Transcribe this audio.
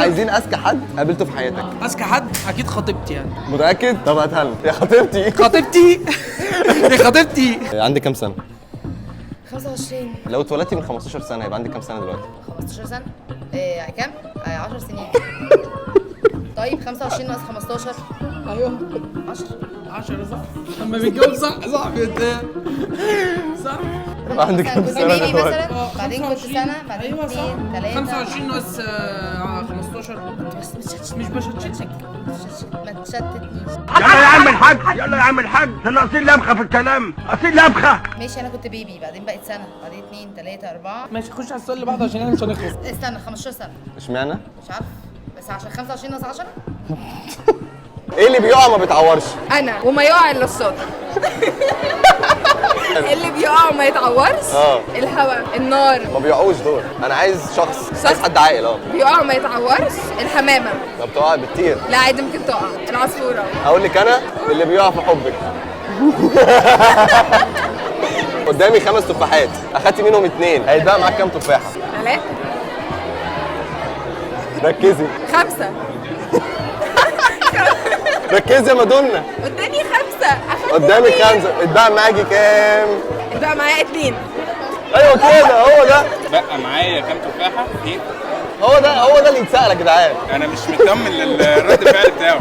عايزين اذكى حد قابلته في حياتك. اذكى حد اكيد خطيبتي يعني. متاكد؟ طب هاتها لنا يا خطيبتي. خطيبتي يا خطيبتي. عندك كام سنة؟ 25. لو اتولدتي من 15 سنة يبقى عندك كام سنة دلوقتي؟ 15 سنة؟ إيه كام؟ 10 سنين. طيب 25 ناقص 15. ايوه. 10. 10 صح. لما بيتجوز صح صح صح. يبقى عندك كام كنت سنة بيبي دلوقتي؟ مثلا، بعدين كنت سنة، بعدين ايوه صح. 2 3. 25 ناقص 15. بس مش بشتتك. ما تشتتنيش. يلا يا عم الحاج، يلا يا عم الحاج، احنا ناقصين لبخه في الكلام، ناقصين لبخه. ماشي، انا كنت بيبي، بعدين بقت سنة، بعدين 2 3 4. ماشي، خش على السؤال اللي بعده عشان احنا مش هنخلص. استنى، 15 سنة. اشمعنى؟ مش عارف، بس عشان 25 ناقص 10. ايه اللي بيقع ما بيتعورش؟ انا وما يقع الا الشاطر. اللي بيقع وما يتعورش؟ الهواء، النار. ما بيقعوش دول. انا عايز شخص، عايز حد عاقل. بيقع وما يتعورش الحمامة. ما بتقع بتطير. لا عادي ممكن تقع. العصفوره. اقول لك انا اللي بيقع في حبك. قدامي 5 تفاحات، اخدتي منهم 2، هيتبقى معاك كام تفاحة؟ 3. ركزي. 5. ركزي يا مادونا. قدامي 5. اخدت قدامك 2. 5، اتبقى معاكي كام؟ اتبقى معايا 2. ايوه كده، هو ده. بقى معايا كام تفاحة؟ 2. هو ده، هو ده اللي يتسأل يا جدعان. انا مش مطمن للرد الفعل بتاعه.